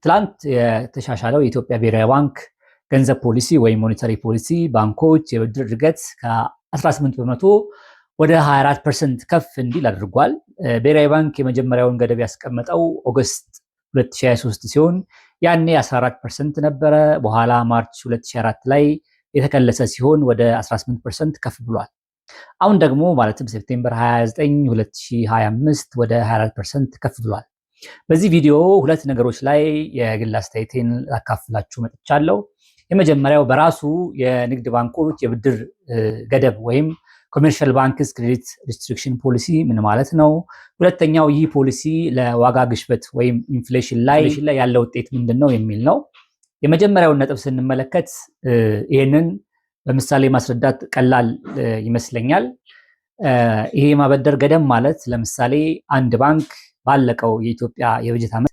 ትላንት የተሻሻለው የኢትዮጵያ ብሔራዊ ባንክ ገንዘብ ፖሊሲ ወይም monetary policy ባንኮች የብድር እድገት ከ18% ወደ 24% ከፍ እንዲል አድርጓል። ብሔራዊ ባንክ የመጀመሪያውን ገደብ ያስቀመጠው August 2023 ሲሆን ያኔ 14% ነበረ። በኋላ March 2024 ላይ የተከለሰ ሲሆን ወደ 18% ከፍ ብሏል። አሁን ደግሞ ማለትም September 29 2025 ወደ 24% ከፍ ብሏል። በዚህ ቪዲዮ ሁለት ነገሮች ላይ የግል አስተያየቴን ላካፍላችሁ መጥቻለሁ። የመጀመሪያው በራሱ የንግድ ባንኮች የብድር ገደብ ወይም commercial banks credit restriction policy ምን ማለት ነው? ሁለተኛው ይህ ፖሊሲ ለዋጋ ግሽበት ወይም inflation ላይ ያለው ውጤት ምንድን ነው የሚል ነው። የመጀመሪያውን ነጥብ ስንመለከት ይህንን በምሳሌ ማስረዳት ቀላል ይመስለኛል። ይሄ የማበደር ገደብ ማለት ለምሳሌ አንድ ባንክ ባለቀው የኢትዮጵያ የበጀት ዓመት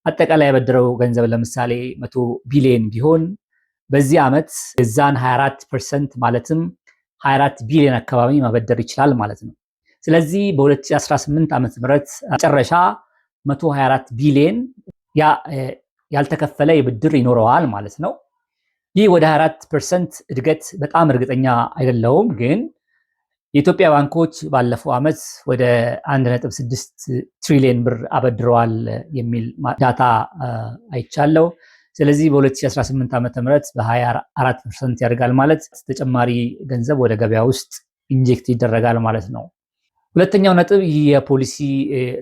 አጠቃላይ ያበደረው ገንዘብ ለምሳሌ 100 ቢሊዮን ቢሆን በዚህ ዓመት የዛን 24% ማለትም 24 ቢሊዮን አካባቢ ማበደር ይችላል ማለት ነው። ስለዚህ በ2018 ዓመተ ምህረት መጨረሻ 124 ቢሊዮን ያልተከፈለ የብድር ይኖረዋል ማለት ነው። ይህ ወደ 24% እድገት በጣም እርግጠኛ አይደለሁም፣ ግን የኢትዮጵያ ባንኮች ባለፈው ዓመት ወደ 1.6 ትሪሊየን ብር አበድረዋል የሚል data አይቻለው። ስለዚህ በ2018 ዓ.ም በ24% ያድጋል ማለት ተጨማሪ ገንዘብ ወደ ገበያ ውስጥ inject ይደረጋል ማለት ነው። ሁለተኛው ነጥብ ይህ የፖሊሲ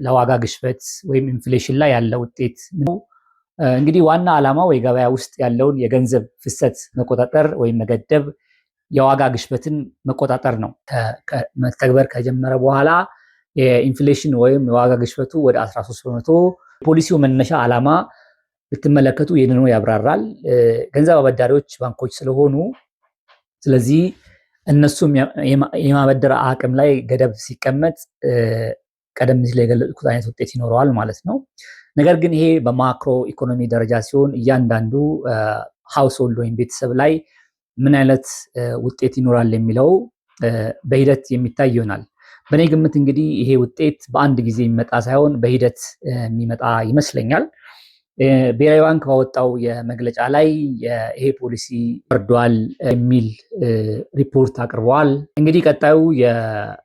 ለዋጋ ግሽበት ወይም inflation ላይ ያለ ውጤት ነው። እንግዲህ ዋና ዓላማው የገበያ ውስጥ ያለውን የገንዘብ ፍሰት መቆጣጠር ወይም መገደብ፣ የዋጋ ግሽበትን መቆጣጠር ነው። መተግበር ከጀመረ በኋላ የ inflation ወይም የዋጋ ግሽበቱ ወደ 13%። ፖሊሲው መነሻ ዓላማ ብትመለከቱ ይህንኑ ያብራራል። ገንዘብ አበዳሪዎች ባንኮች ስለሆኑ፣ ስለዚህ እነሱም የማበደር አቅም ላይ ገደብ ሲቀመጥ ቀደም ሲል የገለጽኩት አይነት ውጤት ይኖረዋል ማለት ነው። ነገር ግን ይሄ በ macro economy ደረጃ ሲሆን እያንዳንዱ household ወይም ቤተሰብ ላይ ምን አይነት ውጤት ይኖራል የሚለው በሂደት የሚታይ ይሆናል። በእኔ ግምት እንግዲህ ይሄ ውጤት በአንድ ጊዜ የሚመጣ ሳይሆን በሂደት የሚመጣ ይመስለኛል። ብሔራዊ ባንክ ባወጣው የመግለጫ ላይ ይሄ ፖሊሲ ወርዷል የሚል ሪፖርት አቅርበዋል። እንግዲህ ቀጣዩ የ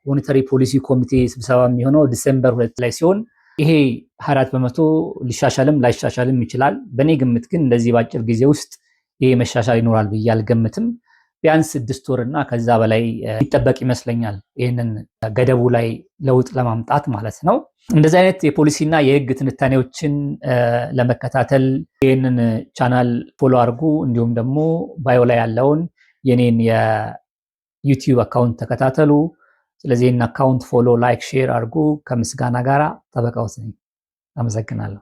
monetary policy ኮሚቴ ስብሰባ የሚሆነው December 2 ላይ ሲሆን ይሄ 24% ሊሻሻልም ላይሻሻልም ይችላል። በእኔ ግምት ግን እንደዚህ በአጭር ጊዜ ውስጥ ይሄ መሻሻል ይኖራል ብዬ አልገምትም። ቢያንስ 6 ወር እና ከዛ በላይ ይጠበቅ ይመስለኛል፣ ይህንን ገደቡ ላይ ለውጥ ለማምጣት ማለት ነው። እንደዚህ አይነት የፖሊሲና የህግ ትንታኔዎችን ለመከታተል ይህንን channel follow አድርጉ። እንዲሁም ደግሞ bio ላይ ያለውን የኔን የ YouTube account ተከታተሉ። ስለዚህ ይህን account follow፣ like፣ share አድርጉ። ከምስጋና ጋራ ጠበቃው ነኝ። አመሰግናለሁ።